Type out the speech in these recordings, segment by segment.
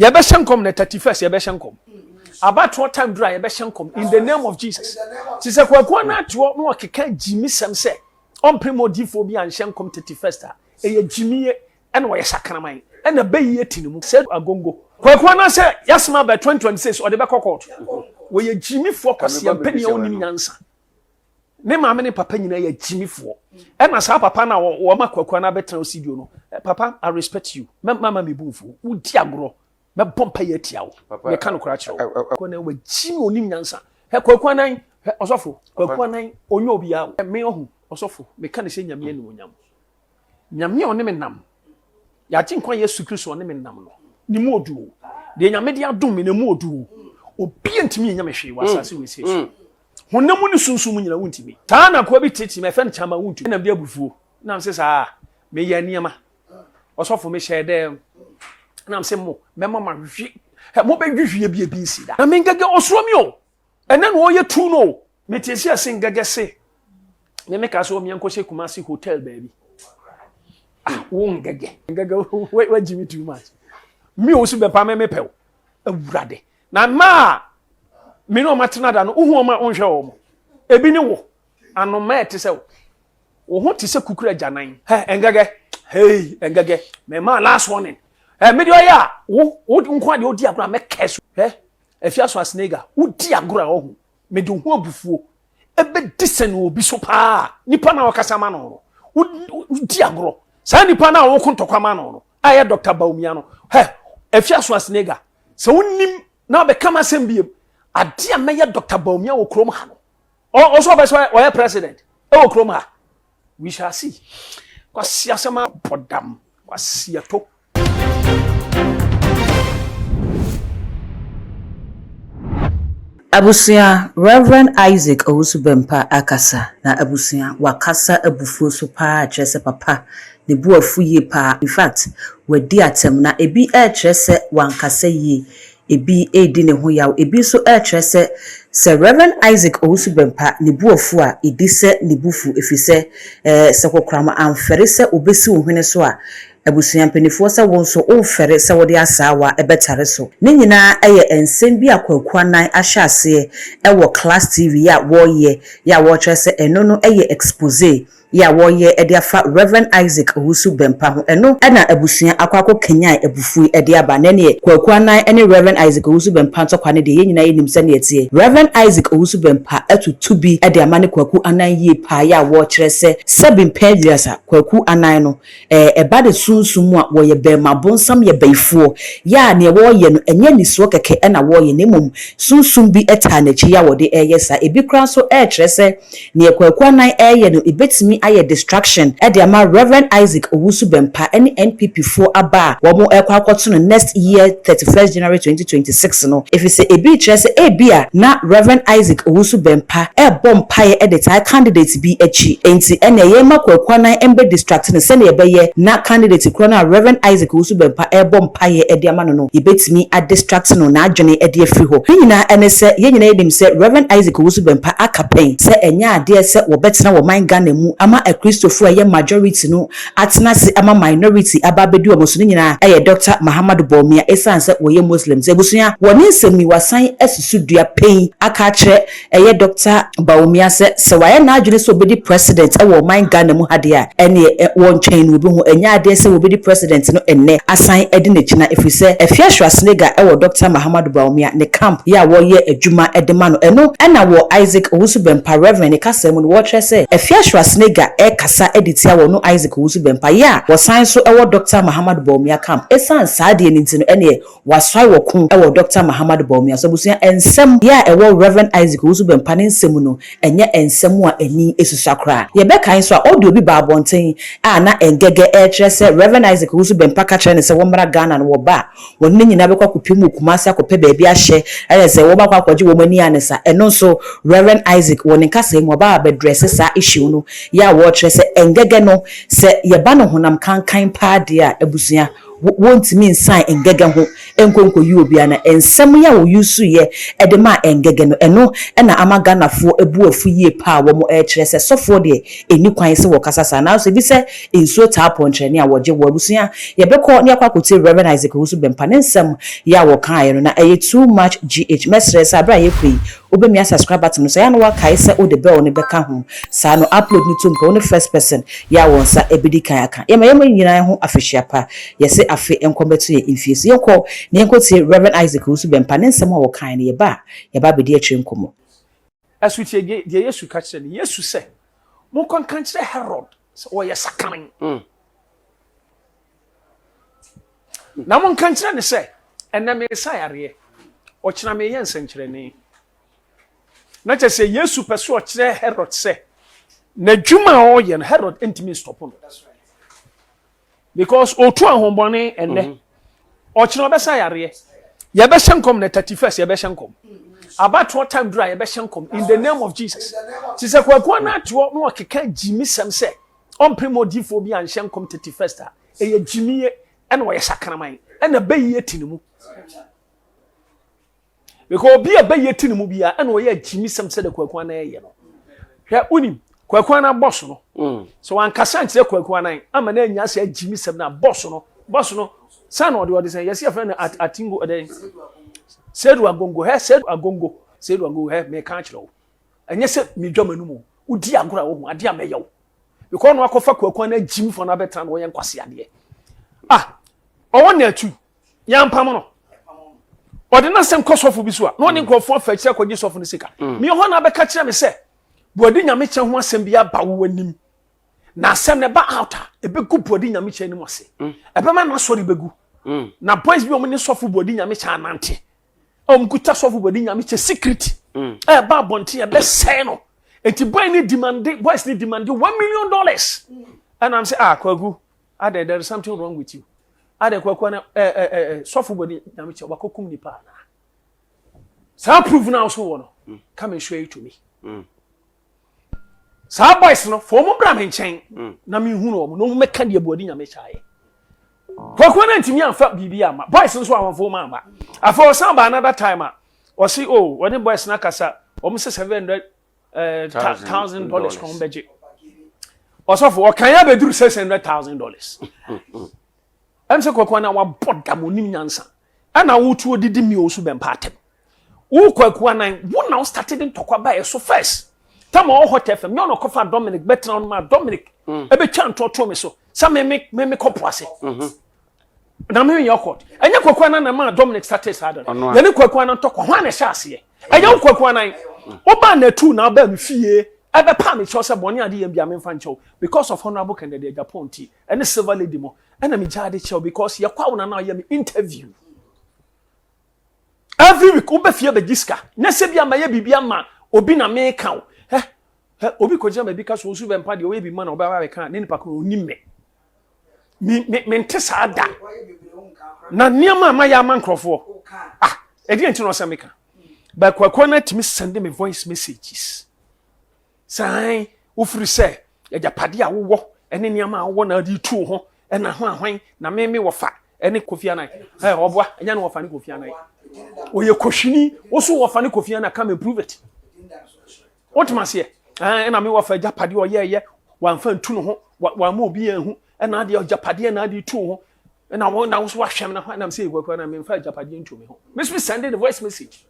Yɛbɛhyɛ nkɔm na 31st yɛbɛhyɛ nkɔm. Abatoɔ time duru a yɛbɛhyɛ nkɔm in the name of Jesus. Te sɛ Kwaku Anatoɔ na ɔkeka gyimisɛm sɛ ɔmpere ma odiyifoɔ bi anhyɛ nkɔm 31st a, ɛyɛ gyimie ɛna ɔyɛ sakraman ɛna bɛyie te ne mu. Sɛ agongo. Kwaku Anaa sɛ yasem aba 2026 ɔde bɛkɔ court. Wɔyɛ gyimifoɔ kwasia mpanin a ɔnnim nyansa. Ne maame ne papa nyinaa yɛ gyimifoɔ. Ɛna saa papa no a wɔma Kwaku Anaa bɛtena studio no, papa I respect you. Mɛma me bu mfu. Wodi agorɔ. Mɛbɔ mpaeɛ atia wo. Meka nokorɛ akyerɛ wo. Kwaku Anan wagyimi ɔnim nyansa. Hɛ Kwaku Anan, hɛ ɔsɔfo, Kwaku Anan ɔnyɛ obiara o. Me ɔho, ɔsɔfo, meka no sɛ Nyame animuonyam. Nyame a ɔne me nam, yɛagye nkwa Yesu Kristo ɔne me nam no, ne mu odu o. Deɛ Nyame de adom me no, emu odu o. Obiara ntumi nyɛ me hwee wɔ asase wei sei so. Honam mu ne sunsum mu nyina wontumi. Saa na akoa bi tete me, ɛfɛ no kyama wontumi. Ɛna mede abufuo, na mese saa, meyɛ nneɛma. Ɔsɔfo mehyɛɛ dɛm, na mese mo, mɛma mahwe, mobɛhwehwie bi ebi nsi da. Na me ngɛgɛ ɔsoro mi o, ɛnɛ na ɔyɛ tu no o. Mete si ase ngɛgɛ se, me meka sɛ ɔmeɛ nkɔhyɛ Kumasi hotel baabi. Ah, wo ngɛgɛ. Ngɛgɛ, wagyi me too much. Me o so bɛpa me mepɛw. Awurade. Na mmaa a me ne wɔn atena da no, wohu wɔn a wonhwɛ wɔn. Ebi ne wo. Anoma a ɛte sɛ wo. Wo ho te sɛ kukuru agyanan. Hɛ, ngɛgɛ. Hey, ngɛgɛ. Mema last warning. Hɛ, me deɛ ɔyɛ a, wo, wo nko adeɛ wodi agorɔ a mɛkɛ so. Hɛ, Afia Schwarzenegger, wodi agorɔ a ɔho. Mede wo ho abufuo ɛbɛdi sɛne obi so paa. Nipa na ɔkasa ma no no, wodi agorɔ. Saa nipa na ɔko ntɔkwa ma no no, a ɛyɛ Dr. Bawumia no. Hɛ, Afia Schwarzenegger, sɛ wonim na ɔbɛka m'asɛm biem, ade a mɛyɛ Dr. Bawumia wɔ kurom ha no, ɔso ɔbɛ sɛ ɔyɛ president ɛwɔ kurom ha. We shall see. Kwasi asɛm abɔ dam. Kwasi ato. Abusua, Rev. Isaac Owusu-Bempah akasa, na abusua, wakasa abufuo so paa kyerɛ sɛ papa ne bo afu yie paa. In fact, wadi atɛm na ebi ɛrekyerɛ sɛ wankasa yie, ebi redi ne ho yaw, ebi nso ɛrekyerɛ sɛ sɛ Rev. Isaac Owusu-Bempah ne bo afu a, ɛdi sɛ ne bo fu ɛfiri sɛ ɛɛ sɛ kokoram amfɛre sɛ obesi wo hwene so a, abusua mpanimfoɔ sɛ wo nso womfɛre sɛ wode asaawa ɛbɛtare so. Ne nyinaa yɛ nsɛm bi a Kwaku Anan ahyɛ aseɛ ɛwɔ Class TV a wɔreyɛ yɛ a wɔrekyerɛ sɛ ɛno no yɛ expose yɛ a wɔreyɛ de afa Rev. Isaac Owusu Bempah ho. Ɛno na abusua akɔ akɔ kanyan abufuo de aba. Na neɛ Kwaku Anan ne Rev. Isaac Owusu Bempah ntɔkwa no deɛ, yɛn nyinaa yɛnim sɛneɛ teɛ. Rev. Isaac Owusu Bempah atutu bi de ama ne Kwaku Anan yie paa yɛ a wɔrekyerɛ sɛ sɛbi mpɛn aduasa Kwaku Anan no ɛba ne sunsum mu a wɔyɛ bɛrima bonsam yɛ bayifoɔ yɛ a neɛ wɔreyɛ no ɛnyɛ anisoɔ kɛkɛ ɛna wɔreyɛ na mmom sunsum bi taa n'akyi yɛ a wɔde ɛreyɛ saa. Ebi koraa nso ɛrekyerɛ sɛ neɛ Kwaku Anan ɛreyɛ no ebetumi ayɛ distraction ɛde ama Rev. Isaac Owusu Bempah ɛne NPP foɔ aba a wɔn ɛrekɔ akɔto no next year 31st January 2026 no, efisɛ ebi rekyerɛ sɛ ebia na Rev. Isaac Owusu Bempah ɛrebɔ mpaeɛ ɛde taa candidate bi akyi, enti ɛnna yɛma Kwaku Anan mbɛ distract no sɛnea ɛbɛyɛ na candidate korɔ no a Rev. Isaac Owusu Bempah ɛrebɔ mpaeɛ ɛde ama no no, yɛbɛtumi adistract no n'adwene ɛde afiri hɔ. Ne nyinaa ɛne sɛ yɛn nyinaa yɛnim sɛ Rev. Isaac Owusu Bempah aka pɛn sɛ ɛnyɛ adeɛ sɛ wɔbɛtena wɔ man Ghana mu ama akristofoɔ a ɛyɛ majority no atena ase ama minority aba abɛdi wɔn so. Ne nyinaa ɛyɛ Dr. Mahamudu Bawumia, ɛsiane sɛ wɔyɛ Muslims. Abusua, wɔ ne nsɛm yi wasan asusu dua pɛn aka akyerɛ ɛyɛ Dr. Bawumia sɛ sɛ wayɛ n'adwene sɛ obɛdi president ɛwɔ ɔman Ghana mu ha deɛ a, ɛneɛ wɔntwɛn no obi ho. Ɛnyɛ adeɛ sɛ wɔbɛdi president no ɛnnɛ asan ɛde n'akyi na ɛfiri sɛ Afia Schwarzenegger ɛwɔ Dr. Mahamudu Bawumia ne camp yɛ a wɔyɛ adwuma ɛde ma no. Ɛno ɛna wɔ Isaac Owusu Bempah Reverend ne kasa mu no wɔrekyerɛ sɛ Afia Schwarzenegger ɛrekasa ɛde tia wɔ no Isaac Owusu Bempah yɛ a wɔsan so ɛwɔ Dr. Mahamudu Bawumia camp. Ɛsiane saa adeɛ no nti no, ɛneɛ wasoae wɔ ko ɛwɔ Dr. Mahamudu Bawumia so. Abusua, nsɛm yɛ a ɛwɔ Reverend Isaac Owusu Bempah ne nsɛm no ɛnyɛ nsɛm a ani esusua koraa. Yɛbɛkae nso a ɔde obi ba abɔnten a na ngɛgɛ ɛrekyerɛ sɛ Reverend Isaac Owusu Bempah ka kyerɛ ne sɛ wɔmmra Ghana no, wɔba a wɔne ne nyinaa bɛkɔ akɔpie mu Kumase akɔpɛ baabi ahyɛ, ɛyɛ sɛ wɔbɛkɔ akɔgye wɔn ani anesa. Ɛno nso Reverend Isaac wɔ ne nkasa mu ɔbaa abɛdrɛse saa issue no yɛ a wɔrekyerɛ sɛ ngɛgɛ no sɛ yɛba no honam kankan paa deɛ a, abusua, Wɔntumi nsan Ngege ho nkɔ nkɔyi obiara na nsɛm yi a wɔ use yɛ de maa Ngege no ɛno na ama Ghanafoɔ bo afu yie paa a wɔn rekyerɛ sɛ sɔfoɔ deɛ ɛnni kwan sɛ wɔkasa saa nanso ebi sɛ nsuo taa pɔnkyerɛne a wɔgye wɔ abusua yɛbɛkɔ na yɛakɔ akɔtie Rev Isaac Owusu Bɛmpa ne nsɛm yi a wɔkaeɛ no na ɛyɛ too much GH mɛsrɛ sɛ aberɛ a yɛkɔ yi Wobɛmia subscribe button no so ɛyɛ a na woakae sɛ wode bell no bɛka ho saa no upload no tom pɛ wo ne first person yɛ a wɔn nsa bɛdi kan aka. Yɛma yɛma nyinaa ho afehyia pa. Yɛse afe nkɔ mmɛto yɛn mfie so. Yɛnkɔ na yɛnkɔ tie Rev Isaac Owusu Bɛmpa ne nsɛm a ɔkae no yɛba a yɛba abɛdi akyire nkɔmmɔ. Ɛso tie deɛ Yesu ka kyerɛ no. Yesu sɛ, Monkɔ nka nkyerɛ Herod sɛ ɔyɛ sakraman. Na monka nkyerɛ no sɛ, Ɛnnɛ meresa yareɛ, ɔkyena mereyɛ nsɛnkyerɛnne. Na kyerɛ sɛ Yesu pɛ sɛ ɔkyerɛ Herod sɛ n'adwuma a ɔreyɛ no, Herod ntumi nstɔpo no. Because ɔtu ahombɔne ɛnnɛ, ɔkyena ɔbɛsa yareɛ. Yɛbɛhyɛ nkɔm na 31st yɛbɛhyɛ nkɔm. Abatoɔ time duru a yɛbɛhyɛ nkɔm in the name of Jesus. Te sɛ Kwaku Anatoɔ na ɔkeka gyimisɛm sɛ ɔmpere ma odiyifoɔ bi anhyɛ nkɔm 31st a, ɛyɛ gyimie ɛna ɔyɛ sakraman ɛna bɛyie ti ne mu. Because obi a bɛyie ti ne mu bia ɛna ɔyɛ gyimisɛm sɛ de Kwaku Anan ɛyɛ no. Hwɛ wonim Kwaku Anan bɔs no. Sɛ wankasa nkyerɛ Kwaku Anan ama no anya sɛ gyimisɛm no a bɔs no bɔs no sɛ na ɔde ɔde sɛ yɛsi yɛfrɛ no atingo ɛdɛn Sedu Agongo hɛ Sedu Agongo Sedu Agongo hɛ meka akyerɛ wo. Ɛnyɛ sɛ medwa m'anum o. Wodi agorɔ a wohu adeɛ a mɛyɛ wo. Because ɔno akɔfa kwaku no agyimfoɔ no abɛtena na ɔyɛ nkwasi adeɛ. Ah, ɔwɔ na atu. Yɛampam no. Ɔde n'asɛm kɔ sɔfo bi so a, na ɔne nkurɔfoɔ afa akyiri akɔgye sɔfo no sika. Meyɛ hɔ na abɛka kyerɛ me sɛ, Buadi Nyamekyɛ ho asɛm bi aba wo anim. Na asɛm no ɛba out a, ɛbɛgu Buadi Nyamekyɛ anim ase. Ɛbɛma n'asɔre bɛgu. Na boys bi a wɔn ne sɔfo Buadi Nyamekyɛ anante. a wɔn kuta sɔfo bɔde nyame kyɛ secret mm. a ɛba abɔnten ɛbɛsɛe no nti boy ne demande boys ne demande $1 million ɛna m sɛ ah kwaku adɛ there is something wrong with you adɛ kwaku ana ɛ ɛ ɛ sɔfo bɔde nyame kyɛ wakɔkum nipa anaa saa proof na so wɔ no mm. come and show it to me mm. Saa boys no, fa wɔn bra me nkyɛn mm. na menhunu wɔn na wɔn mɛka deɛ buadi nyame kyaeɛ. Kwakuo no ntumi amfa biribi ama. Boys nso amfa wɔn ama. Afei ɔsan ba another time a, ɔsi o oh, wɔne boys no akasa, wɔn sɛ seven hundred eh, thousand dollars kɔn bɛgye. Ɔsɔfo ɔkan yɛ abɛduru $600,000. Ɛm sɛ kwakuo no wabɔ dam onim nyansa. Ɛna wotu odidi mi osu bɛmpa atɛm. Wo Kwaku Anan, wo na wo started ntɔkwa baeɛ so first. Tam a ɔwɔ Hot FM, nyɛ ɔna ɔkɔfa Dominic bɛtena hɔ ma Dominic mm. ɛbɛtwa ntoɔtoɔ me so sɛ me me me me kɔ po ase. Mm-hmm. Na me yɛ ɔkɔt. Ɛnyɛ Kwaku Anan na ma Dominic started saa dɔ. Yɛne Kwaku Anan ntɔkwa ho a na ɛhyɛ aseɛ. Ɛnyɛ wo Kwaku Anan. Wobaa na tu na wobaa me fie ɛbɛpa me kyɛw sɛ bɔne ade yɛn bia memfa nkyɛw because of Honorable Kennedy Agyapong ti ɛne Silver Lady mo ɛna megyaa de kyɛw because yɛkɔ awo na na ɔyɛ me interview. Every week wobɛ fie bɛgye sika. Nyɛ sɛ bi a mayɛ biribi ama obi na meka o. Hɛ hɛ obi kɔgyina baabi ka so osu bɛmpa deɛ ɔyɛ bi ma na ɔbɛba bɛka ne nipa ko onim me. Me me mente saa da. Na nneɛma a mayɛ ama nkurɔfoɔ. Ah, ɛdeɛ nti na ɔsɛ meka. Bɛkwakuo no atumi send me voice messages. San wofiri sɛ agyapadeɛ a wowɔ ne nneɛma a wowɔ na wode tu wo ho na ho ahwan na me me wɔfa ne Kofi Annan ɛ ɔboa ɛnyɛ ne wɔfa ne Kofi Annan ɔyɛ kɔhwini wo so wɔfa ne Kofi Annan come and prove it wotoma aseɛ ɛna me wɔfa agyapadeɛ ɔyɛɛyɛ wamfa ntu ne ho wamma obi anhu ɛna adeɛ agyapadeɛ na ade tu ho ɛna wo na wo so wahwɛ me na ho ɛnam sɛ ɛguakura na memfa agyapadeɛ ntu me ho me so send the voice message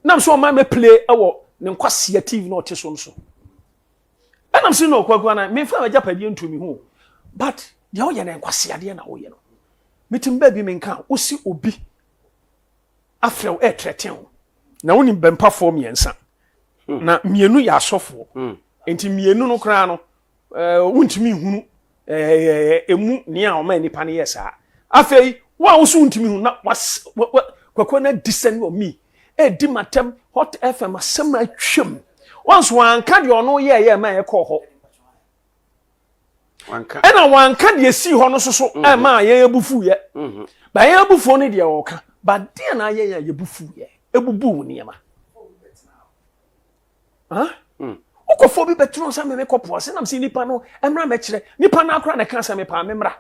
Nam so ɔma me play wɔ ne nkwasia TV na ɔte so no so. Ɛnam so na ɔkwaku anan memfa m'agyapadeɛ ntu me ho. But deɛ ɔyɛ no nkwasiadeɛ na ɔyɛ no. Metim baabi menka wosi obi afrɛ wo ɛɛtrɛten wo. Na wonim bɛmpafoɔ mmiɛnsa. Hmm. Na mmienu yɛ asɔfoɔ. Hmm. Nti mmienu no koraa no wontumi nhunu emu nea ɔma nipa no yɛ saa. Afei wo a woso wontumi hu na was kwakuo no adi sɛ ne ɔmi ɛdi matam Hot FM asɛm atwam. Wɔnso wanka deɛ ɔno yɛɛyɛ ma ɛkɔɔ hɔ. Ɛna wanka deɛ esii hɔ no soso mhm. ɛma yɛn abufuiɛ. Mhm. Ba yɛn abufuo no deɛ ɔka ba deɛ na ayɛ yɛn a yɛbufuiɛ ebubu nneɛma. Wokɔfoɔ bi bɛtena sɛ meme kɔpo ase nam sɛ nipa no mmra mɛkyerɛ nipa no akora na ɛka sɛ mepaa me mmra.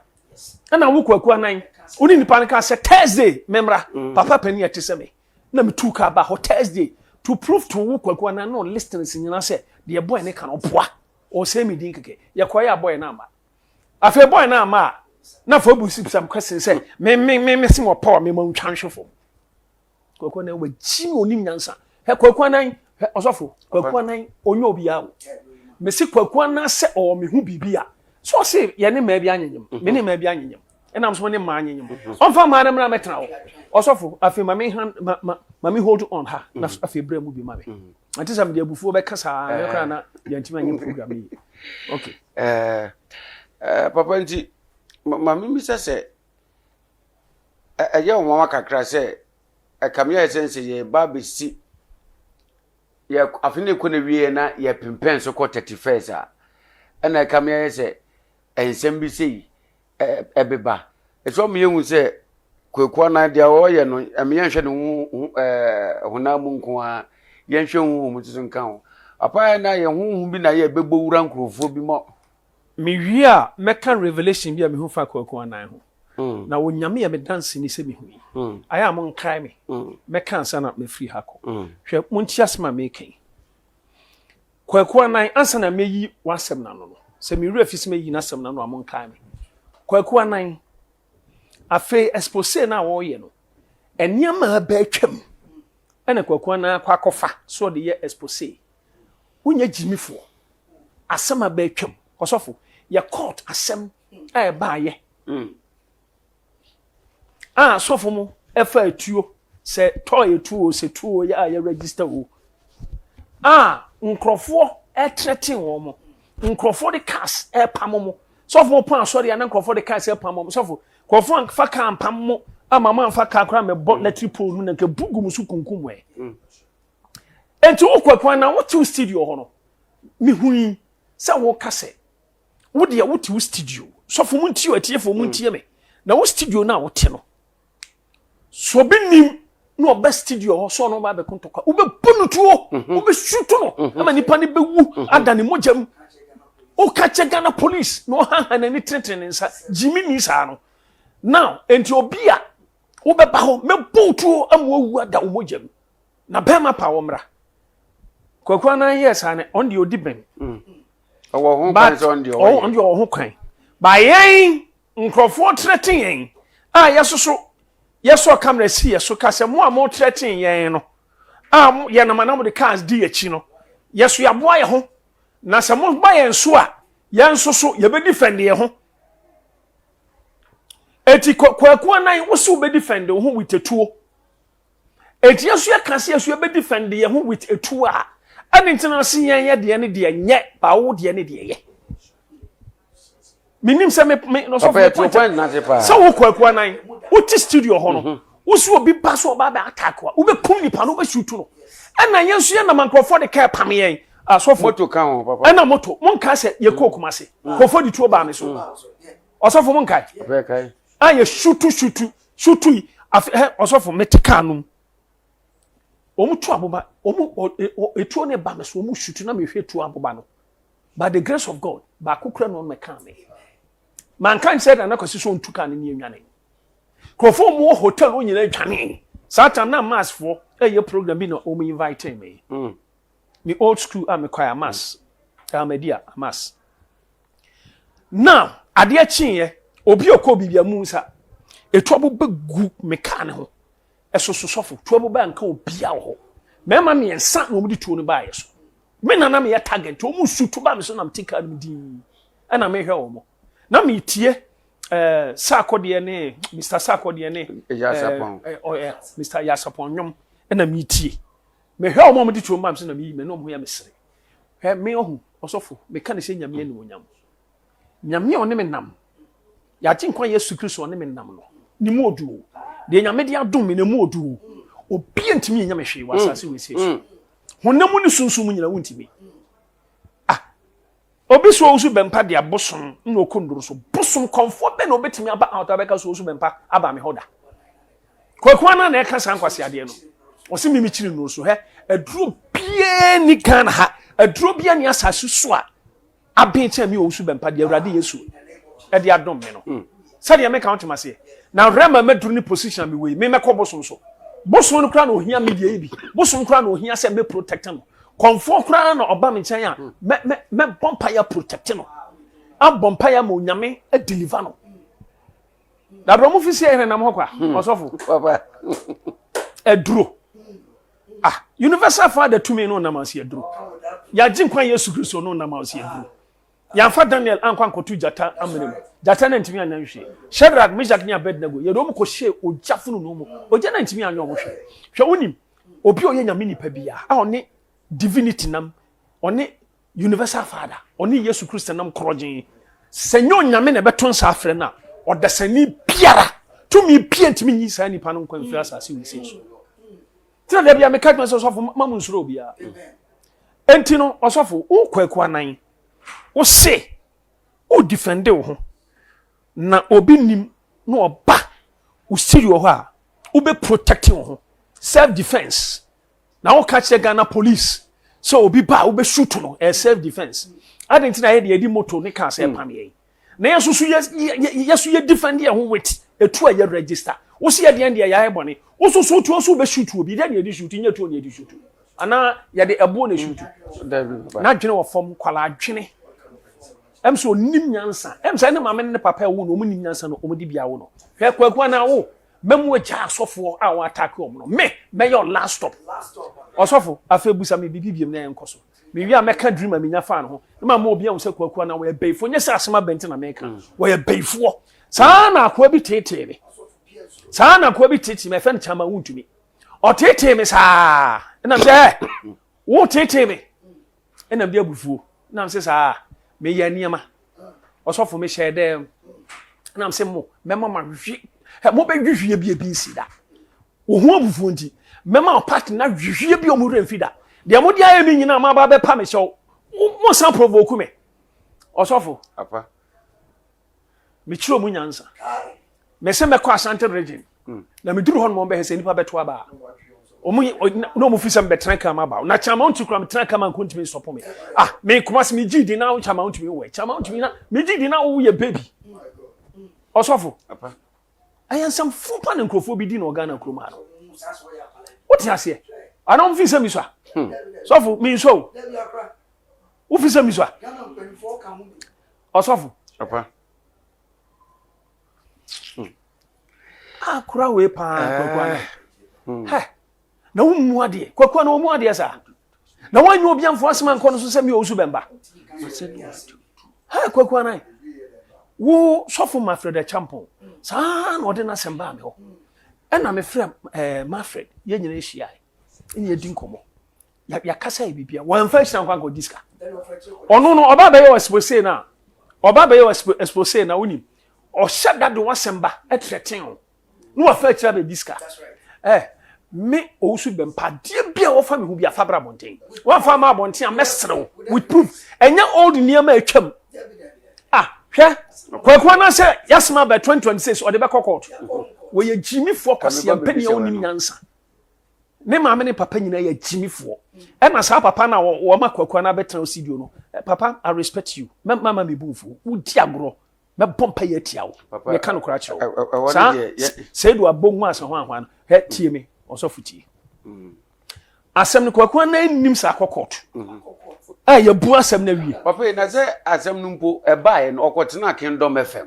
Ɛna wo Kwaku Anan, wo ne nipa no kaa sɛ Thursday memmra. Papa panin a ɛte sɛ me. Na metuu kaa baa hɔ Thursday to prove to wo Kwaku Anan ne listeners nyinaa sɛ deɛ boy no ka no ɔboa. Ɔresɛe me din kɛkɛ. Yɛkɔeɛ a boy no amma. Afei boy no amma a, na afei ɔbisa me question sɛ me me me me se wɔ power me ma ntwa nhwe fam. Kwaku Anan wagyi mi onim nyansa. Hɛ Kwaku Anan, hɛ ɔsɔfo, Kwaku Anan ɔnyɛ obiara o. Mese Kwaku Anan sɛ ɔwɔ me ho biribi a, sɛ ɔse yɛne mmaa bi anyenyem, me ne mmaa bi anyenyem, ɛnam so ne mmaa anyenyem. Ɔmfa mmaa no mmra mɛtena hɔ. Ɔsɔfo, afei ma me han ma ma ma me hold on ha na afei brɛ mu bi ma me. Ɛnte sɛ mede abufuo bɛka saa na koraa na yɛntumi anyɛ program yi. Okay. Eh, eh, papa nti ma me bisa sɛ ɛyɛ wo nwanwa kakra sɛ ɛkame ayɛ sɛ sɛ yɛba abɛsi yɛ afe no kɔ na wieɛ na yɛpempɛn so kɔ 31st a ɛna ɛkame ayɛ sɛ nsɛm bi sei ɛbeba ɛsɛ ɔmo yɛhu sɛ Kwaku anan deɛ ɔyɛ no ɛmo yɛnhwɛ ne ho ɛɛ honam mu nko ara yɛnhwɛ honhom nso nka ho apa yɛ na yɛ honhom bi na yɛ bɛbɔ wura nkurɔfoɔ bi ma Mewie a, mɛka revelation bi a mehu fa Kwaku Anan ho. Na Onyame yɛ me danseni sɛ mehui. Ayɛ a monkae me. Mɛka ansa na mafiri ha akɔ. Hwɛ, montie asɛm a mereka yi. Kwaku Anan, ansa na mɛyi w'asɛm no ano no, sɛ me werɛ fi sɛ mɛyi n'asɛm no ano a, monkae me. Kwaku Anan, afei expose no a wɔreyɛ no, nneɛma a aba atwam ɛna Kwaku Anan akɔ akɔfa sɛ ɔde yɛ expose. Wonyɛ gyimifoɔ. Asɛm aba atwam. Ɔsɔfo, yɛ court asɛm a ɛbaayɛ. A asɔfo mo ɛfa atuo, sɛ tɔɔ etuo o, sɛ tuo o, yɛ a yɛ register o. A nkurɔfoɔ ɛtrɛten wɔn mo. Nkurɔfoɔ de cars ɛpam mo. Sɔfo mo pɔn asɔre a na nkurɔfoɔ de cars ɛpam mo. Sɔfo, nkurɔfoɔ anfa car ampam mo ama mo anfa car koraa mɛbɔ electric pole mu na nka bu gu mo so kunkum ɛ. Enti wokɔ kwan na wote wo studio hɔ no, mehui sɛ woka sɛ wo deɛ wote wo studio. Sɔfo mu ntie o, atiefoɔ mu ntie me. Na wo studio no a wote no, so obi nim na ɔba studio hɔ sɛ ɔno ɔba abɛko ntɔkwa, wobɛbɔ no tuo, wobɛsuto no ama nipa no bɛwu ada ne mogya mu. Woka kyɛ Ghana police na ɔhaha n'ani tenetene ne nsa, gyimi ni saa no. Now, enti obi a wobɛba hɔ, mɛbɔ wo tuo ama wawu ada wo mogya mu. Na bɛrima pa wɔ mmra. Kwaku Anan yɛɛ saa no, ɔno deɛ ɔdi bɛn. Ɔwɔ ho kwan sɛ ɔno deɛ ɔyɛ. Ɔno deɛ ɔwɔ ho kwan. Ba yɛn nkurɔfoɔ trɛte yɛn a yɛsoso yɛsɔ kamera si yɛ so ka sɛ mo a mo trɛte yɛn no a yɛnam anam de cars di akyi no yɛso yɛaboa yɛ ho na sɛ mo ba yɛn so a yɛn nso so yɛbɛdi fɛnde yɛn ho. Eti Kwaku Anan wo so wobɛdi fɛnde wo ho with etuo. Enti yɛn nso yɛka sɛ yɛn nso yɛbɛ defend yɛn ho with etuo a, ɛne nti na ɔse yɛn yɛ deɛ ne deɛ nyɛ, ba wo deɛ ne deɛ yɛ. Menim sɛ me me no sɔfo point sɛ wo kwaku anan wote studio hɔ no mhm. wo so obi ba so ɔba bɛ attack wa wobɛkum nipa no wobɛsutu no ɛna yɛn nso yɛnam nkurɔfoɔ de kaa pam yɛn asɔfo moto ka ho papa ɛna moto monka sɛ yɛkɔɔ Kumase mm. nkurɔfoɔ de tuo baa me so mm. ɔsɔfo monkae a yɛ sutu sutu sutu yi afe ɛ ɔsɔfo mete kaa no mu wɔn tu aboba wɔn etuo ne ba me so wɔn sutu na mehwɛ tuo aboba no by the grace of God baako kura na wɔn mɛka me manka nkyerɛ nana kwasi so ntu kaa no ne enwane nkurɔfoɔ wɔn wɔ hotel wɔn nyinaa dwane saa time na mass foɔ ɛyɛ program bi na wɔn invite me mm. Me old school a mekɔɛ amas ahmadiyya amas now adeɛ kyeeɛ obi ɔkɔ biribi amu nsa etu abo bɛgu me kaa ne ho ɛsoso sɔfo tu abo bɛ anka obia wɔ hɔ mmarima mmiɛnsa na wɔn de tuo no baayɛ so me nana meyɛ target wɔn su tu ba me so na mete kaa no mu dinn ɛna mehwɛ wɔn na metie ɛɛ eh, saakɔdeɛ ne mr saakɔdeɛ ne ɛɛ eh, eh, mr yasapɔn nnwom ɛna metie Mehwɛ wɔn a wɔde tuo ma me so na meyi m'ani wɔn ho yɛ me sere. Hwɛ me ɔho ɔsɔfo meka ne sɛ Nyame animuonyam. Nyame a ɔne me nam. Yɛagye nkwa Yesu Kristo ɔne me nam no. Ne mu odu o. Deɛ Nyame de adom me na mu odu o. Obi ntumi nyɛ me hwee wɔ asase wei sei so. Honam mu ne sunsum mu nyina wontumi. Ah, Obi so owusu bɛmpa de abosom na ɔkɔ nnuro so. Bosom kɔmfoɔ bɛ na obetumi aba out abɛka so owusu bɛmpa aba me hɔ da. Kwaku anan na ɛka saa nkwasi adeɛ no. Ɔsi mimi kyiri nnuro so hɛ. Aduro biara ni Ghana ha. Aduro biara ni asase so a aben kyɛn mi owusu bɛmpa deɛ Awurade Yesu ɛde adom me no. Sɛdeɛ meka wotem aseɛ. Na rɛma mɛduru ne position a mewɔ yi, me mɛkɔ bosom so. Bosom no koraa na ohia me deɛ yi bi. Bosom koraa na ohia sɛ mɛ protect no. Kɔnfoɔ koraa na ɔba me nkyɛn a mɛ mɛ mɛbɔ mpaeɛ protect no. Abɔ mpaeɛ ama onyame deliver no. Dabrɛ mo fi si ɛhene nam hɔ kwa. Hmm. Ɔsɔfo. Aduro. Ah, universal father tumi no nam ase aduro. Yɛagye nkwa Yesu Kristo no nam ase aduro. Yɛamfa Daniel ankɔ ankɔto gyata amena mu. Gyata no antumi anyɛ hwee. Shadrach, Meshach ne Abednego, yɛde wɔn kɔhyɛɛ ogya fononoo mu. Ogya no antumi anyɛ wɔn hwee. Hwɛ, wonim, obi a ɔyɛ Nyame nipa biara a ɔne divinity nam, ɔne Universal Father, ɔne Yesu Kristo nam korɔgyen. Sɛ nyɛ Onyame na ɛbɛto nsa afrɛ no a, ɔdasani biara, tumi biara ntumi nyi saa nipa no nkwa mfiri asase wesei so. Tena da bia meka kyerɛ sɛ ɔsɔfo ma mo nsuro obiara. Enti no ɔsɔfo wo kwaku anan wo se wo defend wo ho na obi nim na ɔba wo studio hɔ a wo bɛ protect wo ho self defense na wo ka kyerɛ Ghana police sɛ obi ba a wo bɛ shoot no ɛyɛ self defense. Adɛn nti na yɛ de yɛde moto ne cars ɛpam yɛn? Na yɛn nso so yɛ yɛ so yɛ defend yɛn ho with etu a yɛ register. Wo se yɛ deɛn deɛ yɛayɛ bɔne. Wo so so tuo so wobɛ shoot obi. Deɛ na yɛde shoot nyɛ tuo na yɛde shoot. Anaa yɛde ɛboɔ na shoot. N'adwene wɔ fam kwala adwene. Ɛm sɛ onim nyansa. Ɛm sɛ ne maame ne ne papa ɛwo no wɔn nim nyansa no wɔn de bi awo no. Hwɛ kwaku anaa wo mɛmu agya asɔfoɔ a wɔn attack wɔn no. Me mɛyɛ last stop. Ɔsɔfo afei busa me bibi biem na yɛn kɔ so. Mewie a mɛka dream a menya faa ne ho na mama obi ahu sɛ Kwaku anaa wɔyɛ bayifoɔ. Nyɛ sɛ asɛm abɛn nti na meka. Mm. Wɔyɛ bayifoɔ. Saa na akoa bi teetee me. Saa na akoa bi teetee me. Ɛfɛ no kyama wontumi. Ɔteetee me saa. Ɛnam sɛ ɛ wo teetee me. Ɛnam de abufuo. Ɛnam sɛ saa meyɛ nneɛma. Ɔsɔfo mehyɛ dɛm. Ɛnam sɛ mo mɛma ma hwehwe. Mobɛhwehwe bi ebi nsi da. Wo ho abufuo nti, mɛma wo party no ahwehwie bi a wɔn werɛ mfi da. Deɛ mode ayɛ me nyinaa moaba abɛpa me kyɛw. Mosan provoke me. Ɔsɔfo. Apa. Mekyerɛ mu nyansa. Mese mɛkɔ Ashanti region. Hmm. Na meduru hɔ no wɔn bɛhɛ sɛ nipa bɛto aba a. Wɔn na wɔn fi sɛ mbɛtena kan ma ba. Na kyama ntumi kura metena kan ma nko ntumi nsɔpo me. Ah, me kuma se me gyi di na kyama ntumi wɔ. Kyama ntumi na me gyi di na woyɛ baby. Ɔsɔfo. Apa. Ɛyɛ nsɛm fo pa na nkurɔfoɔ bi di na Ghana kurom ha no. Wote aseɛ? Ana wɔn fi sɛ mi sua? Hmm. Sɔfo mi nsɔ o. Wofi sɛ mi sua? Ɔsɔfo. Papa. Hmm. Akora wei paa kwaku ana. Eh. Hmm. Hɛ. Na wo mu adeɛ. Kwaku ana wɔn mu adeɛ saa. Na wɔn anyi obi anfo asɛm ankɔ no so sɛ mi owusu bɛmba. Ha Kwaku Anan, wo sɔfo Mafred Acheampong, saa na ɔde n'asɛm baa me hɔ. Ɛna mefrɛ ɛɛ eh, Mafred, yɛn nyinaa ahyia, ɛna yɛdi nkɔmmɔ. Yɛakasa yɛ biribiara, wɔamfa ahyira nkwa nkɔgye sika. Ɔno no, ɔba bɛyɛ expose no a, ɔba bɛyɛ expose na wonim, ɔhyɛ da de w'asɛm ba ɛtrɛten o. na wafa akyiri abɛdi sika eh, me owusu bɛmpa adeɛ bi a wɔfa me ho bi afa bra abɔnten wɔmfa ama abɔnten a mɛserew with proof ɛnyɛ old nneɛma atwam ah hwɛ kwaku anaasɛ yasema bɛ 2026 ɔde bɛkɔ court wɔyɛ gyimifoɔ kwasia mpani a wonim nyansa ne maame ne papa nyinaa yɛ gyimifoɔ ɛna saa papa no a wɔma kwaku anaa bɛtena studio no eh, papa i respect you mɛma mebu mfuo wodi agorɔ mɛbɔ mpa yɛ atia wo meka no koraa kyerɛ wo saa sɛ edu abɔ hu asa ho ahoa no hɛ tie me ɔsɔfo tie mm. asɛm no kwaku anan nim sɛ akɔ court mm. a yɛbu asɛm no awie papa yi na sɛ asɛm no mpo ɛbaeɛ no ɔkɔtena kingdom fm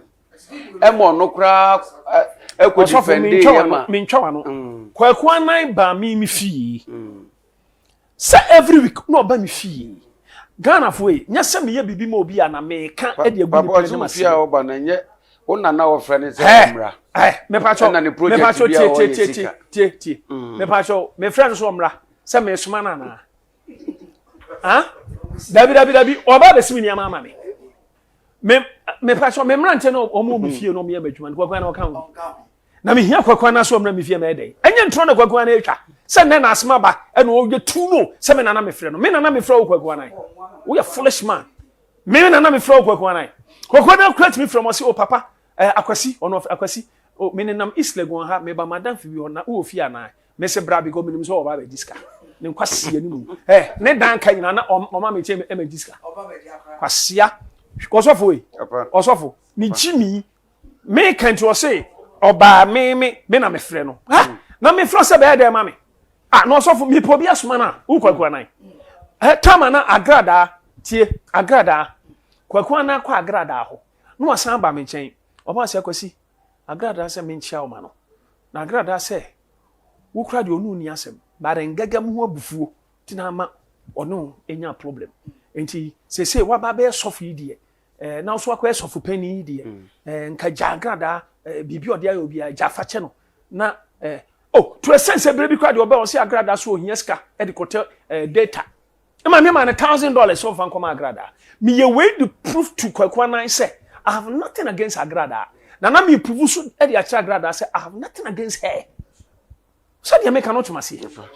ɛma ɔno koraa ɛkɔ defende yɛ ma mentwa wano mm. kwaku anan baa me me fie mm. Sɛ every week na ɔba me fie. Ghana foɔ yi, nyɛ sɛ meyɛ biribi ma obi a na meka de agu nipa anim ase. Papa ɔsɛ ofie a ɔba no nyɛ wo nana wɔfrɛ no sɛ ɔmmra. Ɛ mepakyɛw Ɛna ne project mepakyɛw bi a tie ɔyɛ tie tie sika. tie tie mepakyɛw mefrɛ no sɛ ɔmmra sɛ mesoma no anaa? Ah dabi dabi dabi ɔba abɛsi me nneɛma ama me. Me mepakyɛw me mmeranteɛ no ɔmo wɔ me fie no ɔmo yɛ m'adwuma no kwaku ana ɔka ho. Na mehia Kwaku Anaa sɛ ɔmmra me fie mɛyɛ dɛn? Ɛnyɛ ntorɔ na Kwaku Anaa atwa sɛ nnɛ na asɛm aba ɛna ɔyɛ tu no sɛ me nana mefrɛ no. Me nana mefrɛ wo Kwaku Anaa. Woyɛ foolish man. Me nana mefrɛ wo Kwaku Anaa. Kwaku Anaa kura tumi frɛ mo ɔse o papa eh, Akwasi ɔno Akwasi o me nenam East Legon ha meba madamfo bi hɔ na wowɔ fie anaa? Mese bra because menim sɛ ɔba abɛgye sika. Ne nkwasia no mu. Eh, ne dan ka nyinaa na ɔma me kyɛ ɛmɛgye sika. Kwasia. Ɔsɔfo ei. Ɔsɔfo. Ne gyimi. Meka nti ɔse ɔbaa me me me na mefrɛ no. Ha mm. na mefrɛ sɛ bɛyɛ dɛn ma me. Ah na ɔsɔfo mepɛ obi asoma no a wo kwaku anan. Eh, tama na agradaa tie agradaa kwaku anan kɔ agradaa hɔ na wasan aba me nkyɛn. Ɔba sɛ akwasi agradaa sɛ menkyia wo ma no. Na agradaa sɛ wo kora deɛ ɔno nni asɛm bare ngaga mu ho abufuo nti na ama ɔne wo nya problem. Nti sese waba bɛyɛ sɔfo yi deɛ Eh, na nso akɔyɛ sɔfo panyin yi deɛ mm. eh, nka gya agradaa eh, biribi ɔde ayɛ obiara gya fa kyɛ no na eh, oh to a sense ebere bi koraa deɛ ɔbɛ ɔsi agradaa so ohia sika ɛde kɔtɛ eh, data ɛma mi ma no $1,000 ɔnfa nkɔma agradaa meyɛ wei de proof to Kwaku Anan sɛ I have nothing against agradaa na na mi prove so ɛde akyerɛ agradaa sɛ I have nothing against her sɛdeɛ meka no ɔtoma seɛ.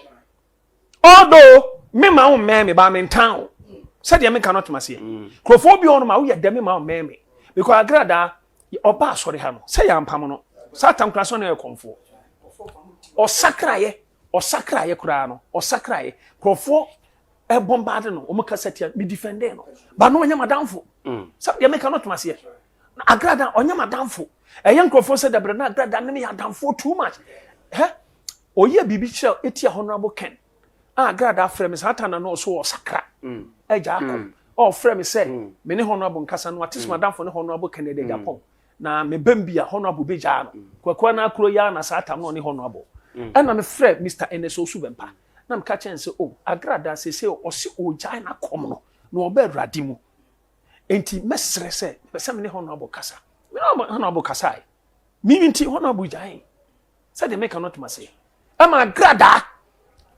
Although me ma wo mmɛn me ba me ntan wo. Sɛdeɛ meka no toma seɛ. Mm. Nkurɔfoɔ bi wɔn ma woyɛ dɛ me ma wo mmɛn me. Because agradaa ɔba asɔre ha no sɛ yɛ ampam no. Satan koraa sɛ ɔno yɛ kɔnfoɔ. Ɔsakraeɛ ɔsakraeɛ koraa no ɔsakraeɛ nkurɔfoɔ ɛbɔmbaade no wɔn kasa tia me defendee no. Ba no ɔnyɛ madamfo. Mm. Sɛdeɛ meka no toma seɛ. Agrada ɔnyɛ madamfo. Ɛyɛ nkurɔfoɔ sɛ dabrɛ na agrada ne me yɛ adamfoɔ too much. Hɛ Ɔyɛɛ biribi kyerɛ etia Honourable Ken a Agradaa frɛ me saa ta na no ɔso ɔsakra agya akɔ a ɔfrɛ me sɛ me ne Honourable nkasa no ate sɛ madamfo ne Honourable Kennedy Agyapong na me bam bi a Honourable bɛgyaa no Kwaku anaa kuro yi ara na saa tam no ɔne Honourable ɛna me frɛ Mister Ernest Owusu Bɛmpa na meka kyerɛ no sɛ oh Agradaa seesei ɔse ɔgyae n'akɔm no na ɔba Awurade mu enti mɛsrɛ sɛ mepɛ sɛ me ne Honourable kasa. Me ne Honourable kasae me nti Honourable gyae. Sɛdeɛ meka no toma se ɛma agradaa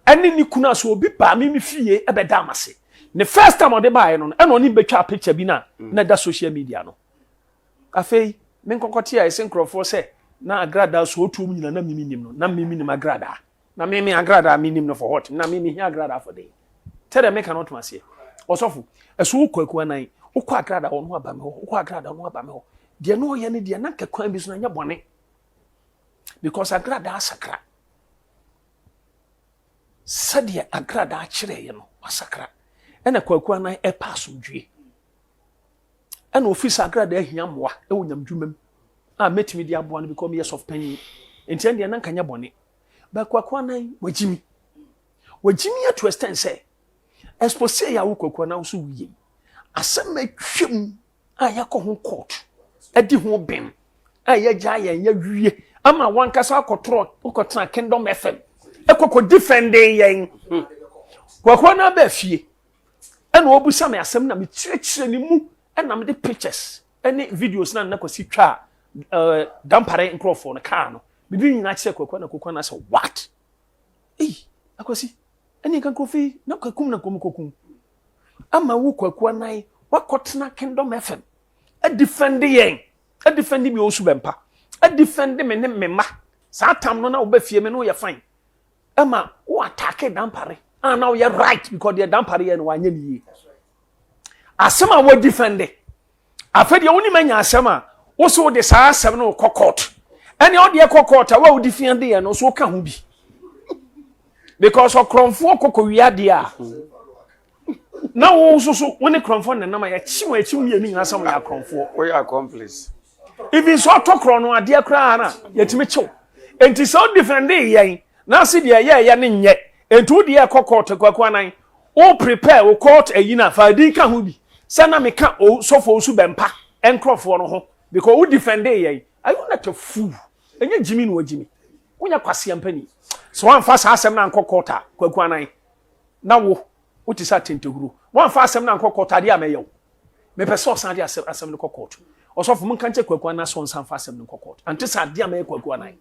ɛne ne kunu a sɛ obi baa me me fie ɛbɛda ama se. Ne first time ɔde baeɛ no ɛna ɔne bɛtwa picture bi na na ɛda social media no. Afei me nkɔkɔte a ɛsɛ nkurɔfoɔ sɛ na agradaa so otuo mu nyina na mimi nim no na mimi nim agradaa na mimi agradaa mi nim no for what na mimi hia agradaa for den. Sɛdeɛ meka no toma seɛ. Ɔsɔfo ɛso wokɔ akuo anan wokɔ agradaa ɔno aba me hɔ wokɔ agradaa ɔno aba me hɔ deɛ na ɔyɛ ne deɛ na nka kwan bi so na nyɛ bɔne. Because agradaa asakra. Sɛdeɛ agradaa kyerɛeɛ no, wasakra. Ɛna Kwaku Anan ɛpɛ asomdwie. Ɛna ofiri sɛ agradaa hia mmoa ɛwɔ nyamdwuma mu a mɛtumi de aboa no because meyɛ sɔfo panyin. Nti ɛndeɛ na nka nyɛ bɔne. But Kwaku Anan wagyimi. Wagyimi ato extent sɛ expose yɛ a wo Kwaku Anan wo so woyɛ yi. Asɛm atwam a yɛakɔ ho court adi ho bem a yɛagya yɛn yɛawie ama wankasa akɔtorɔ wokɔtena Kingdom FM ɛkɔkɔ defending yɛn kwakoa no aba fie ɛna ɔbusa me asɛm na mekyerɛkyerɛ ne mu ɛna mede pictures ɛne videos na nna kwasi twa uh, dampare nkurɔfoɔ no kaa no mede nyinaa kyerɛ kwakoa na kwakoa no asɛ what ei akwasi ɛne nka nkurɔfoɔ yi na kwakum na nkɔm kɔkum ama wo Kwaku Anan wakɔtena Kingdom FM adifɛnde yɛn adifɛnde mi osu bɛmpa adifɛnde me ne me mma saa tam no na wobɛ fie me no yɛ fine ɛma wo atake dampare a na woyɛ right because deɛ dampare yɛ no wanyɛ ne yie asɛm a wɔdifɛnde Afei deɛ wonim anya asɛm a wo so wode saa asɛm no kɔ court ɛne ɔde ɛkɔ court a wo a wodi fia deɛ no so woka ho bi because ɔkorɔmfoɔ kɔkɔ wia deɛ a na wo nso so wo ne korɔmfoɔ nenam a yɛkye wɔn akyi mmienu nyinaa sɛ wɔyɛ akorɔmfoɔ. Woyɛ accomplice. Even sɛ ɔtɔ korɔ no adeɛ koraa na yɛtumi kyew nti sɛ wo defende yɛn na ase deɛ ɛyɛɛyɛ ne nyɛ nti wo deɛ ɛkɔ court kwaku anan Wo prepare wo court ayi no a, fa din ka ho bi. Sɛ na meka Osofo Owusu Bɛmpa nkorɔfoɔ no ho because wo defendee yɛn. Are you not a fool? Ɛnyɛ gyimi na wagyimi. Wonyɛ kwasea mpani. Sɛ woamfa saa asɛm no ankɔ court a, Kwaku Anan, na wo, wote sɛ atentehuro. Woamfa asɛm no ankɔ court a, adeɛ a mɛyɛ wo. Mepɛ sɛ ɔsan de asɛm asɛm no kɔ court. Ɔsɔfo, monka nkyɛ Kwaku Anan sɛ ɔnsan mfa asɛm no nkɔ court. Ante sɛ adeɛ a mɛyɛ Kwaku Anan.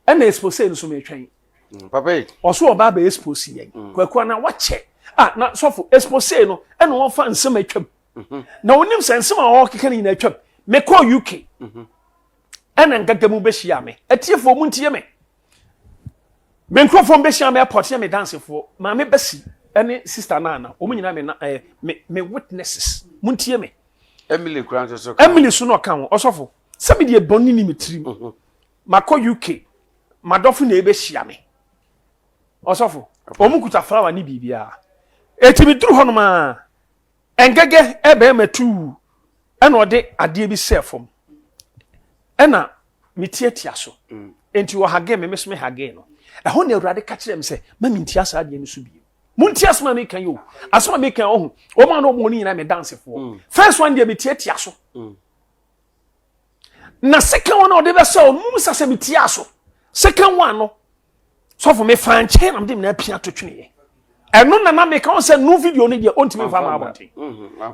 Ɛna expose no so metwɛn. Mm, papa yi. Ɔso ɔba abɛ expose yɛn. Mm. Kwaku ana wakyɛ. Ah, na sɔfo expose no ɛna wɔfa nsɛm atwam. Mm-hmm. Na onim sɛ nsɛm a ɔkeka no nyinaa atwam. Mekɔɔ UK. Mm-hmm. Ɛna nkaka mu bɛhyia me. Atiefoɔ mu ntie me. Me nkurɔfoɔ mbɛhyia me airport yɛ me dansefoɔ. Maame Bɛsi ɛne sister Nana. Wɔn nyinaa me na eh, me me witnesses. Mu ntie me. Emily kura nso so. Emily so na ɔka ho. Ɔsɔfo. Sɛ me deɛ bɔne ni me tirim. Mhm. Makɔ UK, madɔfo na ɛbɛhyia me. Ɔsɔfo, wɔn kuta flower ne biribiara. Eti me duru hɔnom a, ɛngɛgɛ ɛbɛrima tuu. Ɛna ɔde adeɛ bi sɛɛ fam. Ɛna metiatia so. Enti ɔhagee me, me nso mehagee no. Ɛhɔ na Awurade ka kyerɛɛ me sɛ, ma mentia saa adeɛ no so bio. Montie asɛm a meka yi o. Asɛm a meka yi ɔho. Wɔn a na wɔn no nyinaa me dansefoɔ. First one deɛ metiatia so. Na second one a ɔde bɛsɛ ɔno mu sɛ sɛ metia so. Second one no, sɔfo mefa nkyɛn na mede me apia to tweneɛ. Ɛno na na meka wɔn sɛ no video no deɛ ɔntumi mfa ma abɔnten.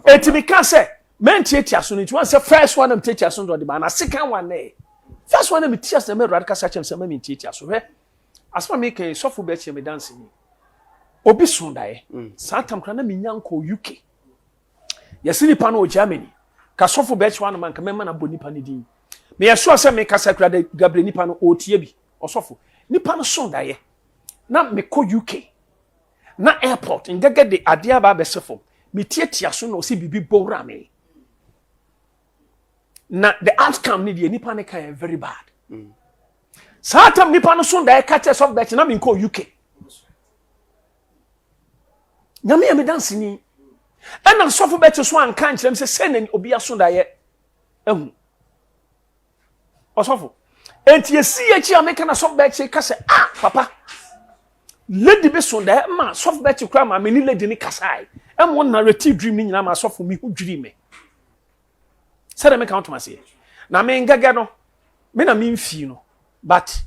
Eti meka sɛ mɛntiatia so no nti wɔn sɛ first one na metiatia so no deɛ ɔde ba na second one na first one na metia so na mɛ awurade kasa kyɛm sɛ mɛ mentiatia so hwɛ. Asɛm a meka yi sɔfo bɛkyerɛ me danseni. Obi so daeɛ. Saa tam koraa na menya nkɔɔ UK. Yɛse nipa no wɔ Germany. Ka sɔfo bɛkyerɛ anoma nka mɛma no abɔ nipa no din. Meyɛ sure sɛ mekasa kura de Gabriel nipa no ɔretie bi. Ɔsɔfo. Nipa no so daeɛ. Na mekɔ UK. Na airport ngɛgɛ de adeɛ aba abɛsɛ fam. Metiatia so na ɔsɛ biribi bɔ wura me. Na the outcome ne deɛ nipa no ka yɛ very bad. Saa tam nipa no so daeɛ ka kyerɛ sɔfo bɛkyerɛ na menkɔ UK. Nyame yɛ me danseni. Ɛna sɔfo bɛte so anka nkyerɛ me sɛ sɛ na obi aso daeɛ ahu. Ɔsɔfo. Enti esi akyi a meka na sɔfo bɛkye ka sɛ ah papa lady bi so daeɛ ma sɔfo bɛkye koraa ma me ne lady ne kasae. Ɛma wɔn narrative dream ne nyinaa ma sɔfo me ho dwiri me. Sɛdeɛ meka wotom aseɛ. Na me ngɛgɛ no me na memfii no but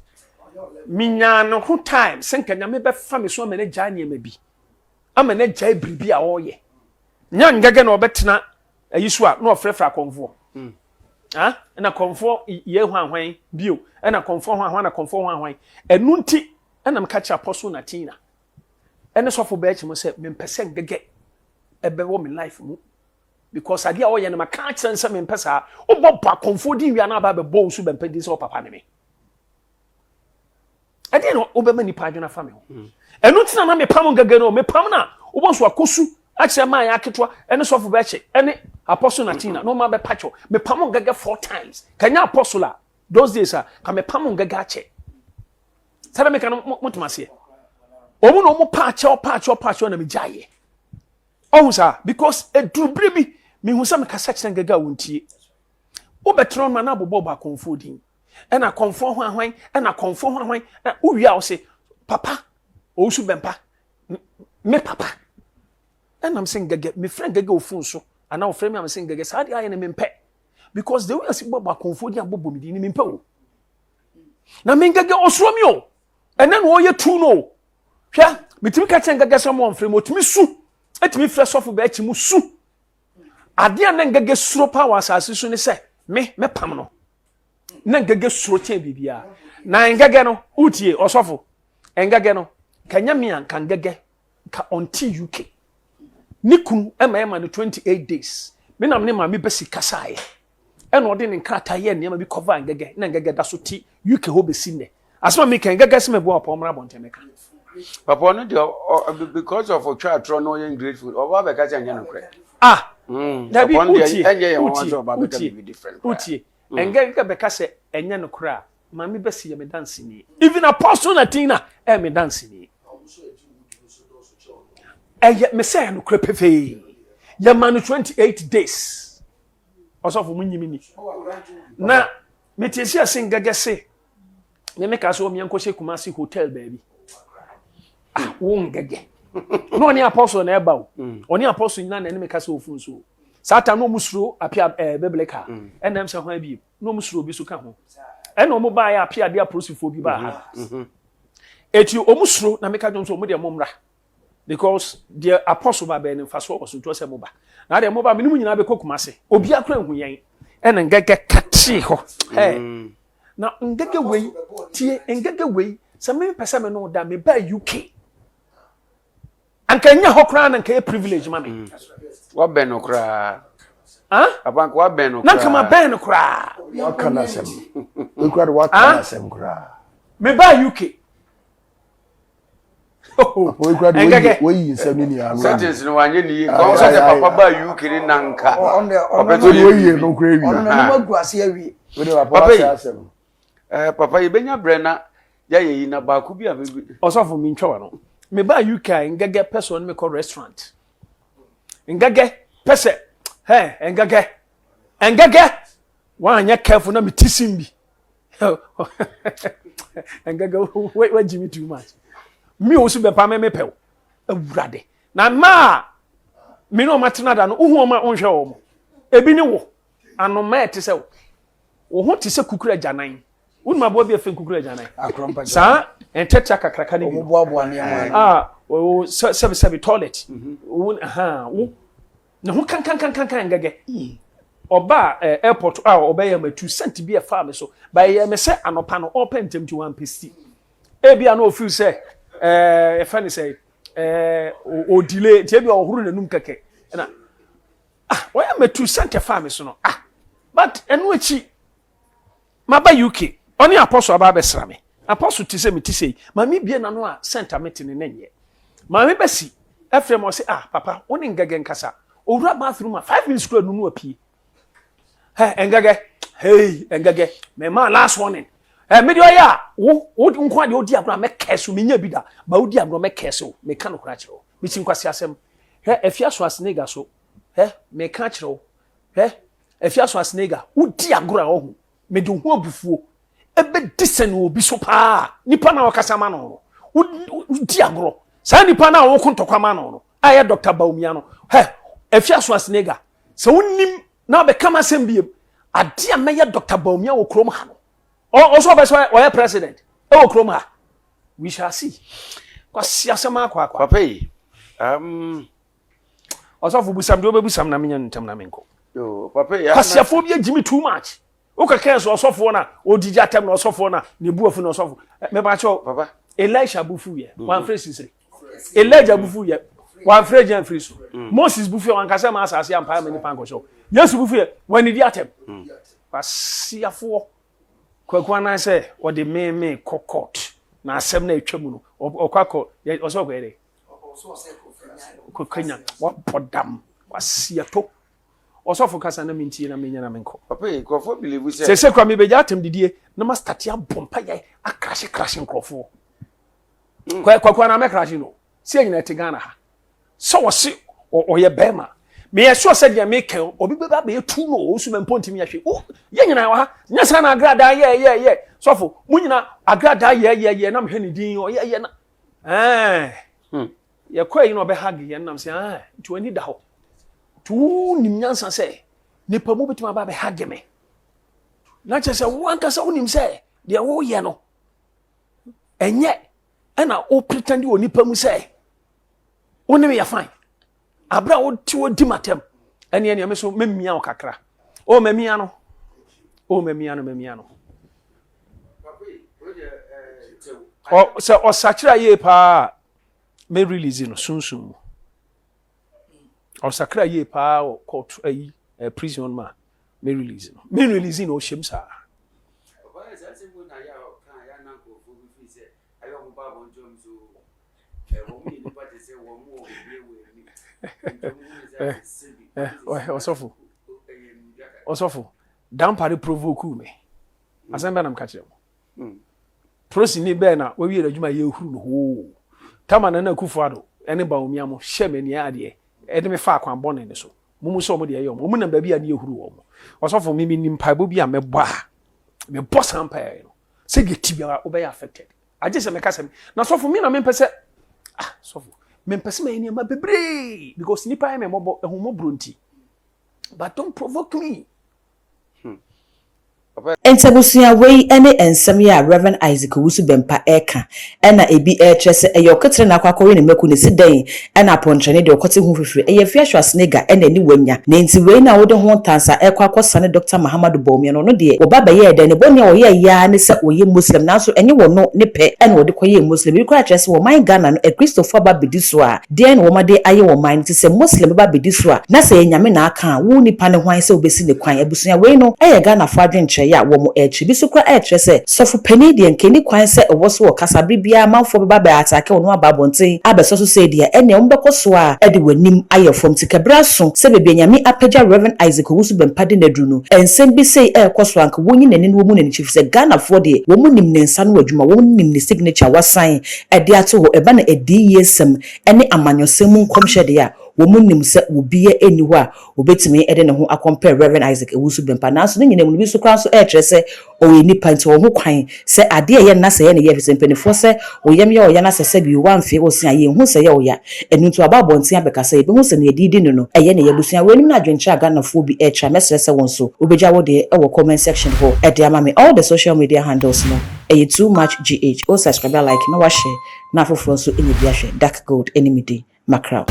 menyaa ne ho time sɛ nka Nyame bɛfa me so ama no agyae nneɛma bi ama no agyae biribi a ɔreyɛ. Nya ngɛgɛ na ɔbɛtena ayi so a na ɔfrɛfrɛ akɔmfoɔ. Mm. Ah, ɛna kɔmfoɔ yɛ hwanhwan bio, ɛna kɔmfoɔ hwanhwan na kɔmfoɔ hwanhwan. Ɛno nti ɛna meka kyerɛ Apostle Natina ɛne sɔfo bɛɛkyi mo sɛ mempɛ sɛ ngɛgɛ ɛbɛwɔ me life mu. Because adeɛ a ɔyɛ no maka akyerɛ no sɛ mempɛ saa. Wobɔ bɔ akɔmfoɔ din wie a na aba abɛbɔ wo so bɛmpɛ din sɛ wo papa ne me. Ɛdeɛ na wobɛma nipa adwene afa me ho. Ɛno nti na na mepam ngɛgɛ no, mepam no a wobɔ nso akɔsu akyerɛ maa yɛ aketewa ɛne sɔfo bɛkye ɛne apostle Natina na ɔma bɛpa kyɛw. Mepam ngɛgɛ four times. Kanya apostle a those days a ka mepam ngɛgɛ akyɛ. Sɛdeɛ meka no motem aseɛ. Wɔn na wɔn pa akyɛw pa akyɛw pa akyɛw na megyaeɛ. Ɔhu saa because ɛduru berɛ bi mehu sɛ mekasa kyerɛ ngɛgɛ a wɔntie. Wobɛtena no a na abobɔ bɔ akɔmfoɔ din. Ɛna akɔmfoɔ ho ahwan, ɛna akɔmfoɔ ho ahwan. Wowie a wose papa, ɔwusu bɛmpa, me papa. Ɛnam sɛ ngɛgɛ, mefrɛ ngɛgɛ wɔ phone so anaa wɔfrɛ me a mese ngɛgɛ saa deɛ ayɛ no mempɛ. Because the way asi bɔbɔ akɔmfoɔ din abobɔ me din no mempɛ o. Na me ngɛgɛ ɔsuro me o. Ɛnɛ na ɔyɛ tu no o. Hwɛ, metumi ka kyerɛ ngɛgɛ sɛ mo ɔmfrɛ mu, ɔtumi su, ɛtumi frɛ sɔfo bɛɛ akyi mu su. Adeɛ a na ngɛgɛ suro paa wɔ asase so ne sɛ me mɛpam no. Na ngɛgɛ suro kyɛn biribiara. Na ngɛgɛ no, wotie, ɔsɔfo, ngɛgɛ no, ka nyɛ me a nka ngɛgɛ ka ɔnte UK. Ne kunu ɛma ɛma no 28 days. Me nam ne maame bɛsi kasaeɛ. Ɛna ɔde ne nkrataa yɛɛ nneɛma bi kɔvaa Ngɛgɛ na Ngɛgɛ da so te UK hɔ bɛsi nnɛ. Asɛm a meka yi, Ngɛgɛ sɛ meboa ɔpɔ ɔmmra abɔnten mɛka. Papa ɔno deɛ because of ɔtwa atorɔ na ɔyɛ ungrateful ɔba abɛka sɛ ɛnyɛ nokorɛ. Ah! Mm, Dabi, wotie, wotie, wotie, wotie. Mm. Ngɛgɛ bɛka sɛ ɛnyɛ nokorɛ a, maame bɛsi yɛ me danseni. Even Apostle Natina ɛyɛ me danseni. Ɛyɛ me sɛ ɛyɛ nokorɛ pefee. Yɛma no 28 days. Ɔsɔfo mo nyimi ni. Na mete si ase ngɛgɛ se me meka sɛ ɔmeɛ nkɔhyɛ Kumasi hotel baabi. Ah, wo ngɛgɛ. Na ɔne apostle na ɛba o. Mm. Ɔne apostle nyina na ɛne meka sɛ ofun so. Saa time na ɔmo suro apia ɛɛ eh, bebele kaa. Mm. Ɛna ɛm sɛ hwan bi na ɔmo suro obi so ka ho. Ɛna ɔmo baa yɛ apia de apolisifoɔ bi baa ha. Mm-hmm. Mm-hmm. Eti ɔmo suro na meka dwom sɛ ɔmo deɛ mo mmra. Because deɛ apostle ba bɛyɛ no mfasoɔ wɔ so nti ɔsɛ mo ba. Na deɛ mo ba me ne mo nyinaa bɛkɔ Kumase. Obiara kora nhu yɛn. Ɛna ngɛgɛ katee hɔ. Hey. Mm. Na ngɛgɛ wei tie ngɛgɛ wei sɛ me pɛ sɛ me no da me ba UK. Anka nya hɔ koraa na nka yɛ privilege ma me. Mm. Wabɛn no koraa. Ah? Papa nka wabɛn no koraa. Na nka ma bɛn no koraa. Waka n'asɛm. Ekura de waka n'asɛm koraa. Me ba UK. Nkɛkɛ. Woyi nsɛm ne nyinaa no. Sentence no wanyɛ ne yie. Kɔn sɛ papa ba UK ne nanka. Ɔbɛ to yɛ no kura ewie. Ɔno n'anim agu ase awie. Papa yi ɛɛ papa yi bɛnya brɛ na yɛayɛ yi na baako bi a mi. Ɔsɔfo mi ntwa wa no. Me ba UK a ngɛgɛ pɛ sɛ ɔne me kɔ restaurant. Ngɛgɛ pɛ sɛ hɛ ngɛgɛ. Ɛngɛgɛ woanyɛ careful na mete sim bi. Ɛngɛgɛ wagyi me too much. Me osu bɛpa me mepɛ wo. Awurade. Na mmaa a me ne wɔn atena da no, wohu wɔn a wonhwɛ wɔn. Ebi ne wo. Anomaa ɛte sɛ wo. Wo ho te sɛ kukuru agyanan. Wonim aboa bi a ɛfɛ nkukuru agyanan? Saa ntɛtea kakraka no bi no. A sɛbesɛbe toilet. Wo wo ne ho kankankankan ngɛgɛ. Ɔbaa eh, airport a ɔbɛyɛ ma tu sɛnti bi ɛfaa me so. Ba ɛyɛ me sɛ anɔpa no ɔpɛ ntɛm nti wampɛ si. Ebi a na ɔfeel sɛ ɛɛ yɛfɛ ne sɛ ɛɛ ɔdelay nti ebi a ɔhoro n'anum kɛkɛ. Ɛna ah ɔyɛ ma tu sɛnti ɛfaa me so no ah but ɛno akyi Maba UK, ɔne Apostle aba abɛsra me. Apostle te sɛ mete sei. Maame bue n'ano a scent a mete no na ɛnyɛ. Maame bɛsi frɛ me ɔse ah papa wo ne Ngɛgɛ nkasa. Owura bathroom a 5 minutes koraa nunu apue. Hɛ Ngɛgɛ, hey Ngɛgɛ, memaa last warning. Hɛ me deɛ ɔyɛ a wo wo nko adeɛ wodi agorɔ a mɛkɛse wo menya bi da ba wodi agorɔ mɛkɛse wo meka nokorɛ akyerɛ wo. Mekyi nkwaseasɛm. Hwɛ Afia Schwarzenegger so hwɛ meka akyerɛ wo hwɛ Afia Schwarzenegger, wodi agorɔ a ɔho, mede wo ho abufuo ɛbɛdi sɛne obi so paa, nipa no a ɔkasa ma no no, wodi agorɔ, saa nipa no a wɔko ntɔkwa ma no no, a ɛyɛ Dr. Bawumia no, hɛ, Afia Schwarzenegger, sɛ wonim na wabɛka m'asɛm biem, adeɛ a mɛyɛ Dr. Bawumia wɔ kurom ha no, ɔsɛ ɔbɛ sɛ ɔyɛ president ɛwɔ kurom ha, we shall see. Kwasi asɛm akɔ akɔ. Papa yi, um, Ɔsɔfo busam deɛ wobɛbusam na menya no ntɛm na menkɔ. Kwasiafoɔ bi agyi me too much. Wokɛkɛɛ so ɔsɔfoɔ no a ɔdidi atɛm na ɔsɔfoɔ no a ne bu afu na ɔsɔfo. Mepakyɛw, Elisha bu fu yɛ, mm-hmm. wamfrɛ sisire. Elijah bu fu yɛ, wamfrɛ gya mfiri so. Mm. Moses bu fu yɛ, wankasa ma asase ampae ma nipa nkɔhyɛ. Yesu bu fu yɛ, wanidi atɛm. Mm. Kwasiafoɔ. Kwaku anan sɛ ɔde me me kɔ court na asɛm na atwa mu no ɔkɔ akɔ ɔsɛ ɔkɔyɛ dɛ Kɔkanya wabɔ dam wasiato ɔsɔfo kasa na mentie na menya na menkɔ. Papa yi nkurɔfoɔ believe sɛ. Sese kora mebɛgya atam didie na ma starte abɔ mpa yɛ akrahye krahye nkurɔfoɔ. Hmm. Kwaku anaa mɛkrahye no sɛ nyina ɛte Ghana ha sɛ ɔse ɔyɛ bɛrima meyɛ sure sɛ deɛ meka obi bɛba bɛyɛ tu no ɔsu mɛmpɔ ntumi ahwe yɛ nyina wɔ ha nyɛ saa na agradaa yɛ yɛ yɛ sɔfo mo nyina agradaa yɛ yɛ yɛ na mehwɛ ne din ɔyɛ yɛ na Ɛɛ. Hmm. Yɛkɔ ayi na ɔbɛhage yɛn nam sɛ ɛɛ nti w'ani da hɔ. Nti wonim nyansa sɛ nipa mu bɛtumi aba abɛhage me. Na kyerɛ sɛ wo ankasa wonim sɛ deɛ woyɛ no ɛnyɛ ɛna wo pretend wɔ nipa mu sɛ wo ne me yɛ fine. Abere a wote wɔ di m'atɛm ɛne ɛne ɛme so mɛmia wo kakra. O mɛmia no. O mɛmia no mɛmia no. Sɛ ɔsakyera yie paa mɛ release no sunsun mu. Ɔsakra yie paa wɔ court ayi eh, prison ma mɛ release no. Mɛ release no ɔhyɛm saa. Ɔsɔfo ɔsɔfo dampare provoke me asɛm bɛn na meka kyerɛ mo prosini bɛn na wawie n'adwuma yɛ ehuru no hoo tama nana akufo ado ɛne baomia mo hyɛ me nea adeɛ ɛde me fa akwan bɔne ne so mo mu sɛ ɔmo deɛ ɛyɛ ɔmo ɔmo nam baabi a ne ehuru wɔn ɔsɔfo mi mi nim mpaebɔ bi a mɛbɔ a mebɔ saa mpaeɛ no sɛdeɛ ti biara wobɛyɛ affected Agye sɛ meka sɛ na sɔfo me na mempɛ sɛ ah sɔfo mempɛ sɛ mɛyɛ nneɛma bebree because nipa yɛ me mmɔbɔ ahummɔborɔ nti but don't provoke me. Hmm. Enti abusua wei ne nsɛm yi a Rev. Isaac Owusu Bempah reka ɛna ebi rekyerɛ sɛ ɛyɛ ɔketere na akɔ akɔwe ne mako no si dɛn ɛna apɔnkyerɛne deɛ ɔkɔte ho fifire ɛyɛ Afia Schwarzenegger ɛna ani wanya na enti wei na wode ho ntansa ɛrekɔ akɔsane Dɔkta Mahamadou Bawumia no ɔno deɛ wɔba bɛyɛɛ dɛn ne bɔne a ɔyɛeɛ ara ne sɛ ɔyɛ Muslim nanso ɛnyɛ wɔno ne pɛ ɛna ɔde kɔyɛɛ Muslim ebi koraa kyerɛ sɛ wɔman Ghana no Akristofoɔ aba abɛdi so a deɛn na wɔn de ayɛ wɔn man no ti sɛ Muslim bɛba abɛdi so a na sɛ ɛyɛ Nyame na aka a wo nipa ne hwan sɛ wobɛsi ne kwan abusua wei no ɛyɛ Ghanafoɔ adwenkyerɛeɛ a wɔn ɛrekyerɛ bi so koraa ɛrekyerɛ sɛ Sɔfo panin deɛ nka ɛni kwan sɛ ɔwɔ so ɔkasa bere biara amanfoɔ bɛba abɛ ataake wo na waba abɔnten abɛsɔ so sei deɛ ɛneɛ wɔn bɛkɔ so ara de w'anim ayɛ fam nti kɛberɛ aso sɛ baabi a Nyame apagya Rev Isaac Owusu Bɛmpa de no aduru no nsɛm bi sei ɛrekɔ so a nka wɔnyi n'ani na wɔmmu n'ani kyiri fisɛ Ghanafoɔ deɛ wɔn nim ne nsa ano adwuma wɔn nim ne signature a wasan de ato hɔ ɛba no adiyie sɛm ne amanyɔsɛm mu nkɔmhyɛ deɛ a. Wɔn nim sɛ obia nni hɔ a obetumi de ne ho akɔmpɛɛ Rev. Isaac Owusu Bempah. Nanso ne nyinaa mu no, bi nso koraa nso ɛrekyerɛ sɛ ɔyɛ nipa nti ɔwɔ ho kwan sɛ adeɛ a ɛyɛ no na sɛ ɛyɛ ne ya efisɛ mpanimfoɔ sɛ wo yam yɛ ɔya na sɛ sɛbi woamfee wo se a yɛnhu sɛ ɛyɛ wo ya. Ɛno nti waba abɔnten abɛkasa yɛbɛhu sɛ nea yɛde redi no no ɛyɛ ne ya. Abusua weinom ne adwenkyerɛ a Ghanafoɔ bi rekyerɛ a mɛsrɛ sɛ wo nso wobɛgya wo deɛ wɔ comment section hɔ de ama me. All the social media handles no ɛyɛ too much GH. Wo subscribe a like na wa share na afoforɔ nso anya bi ahwɛ. Dark Gold ne me din. Mackerel.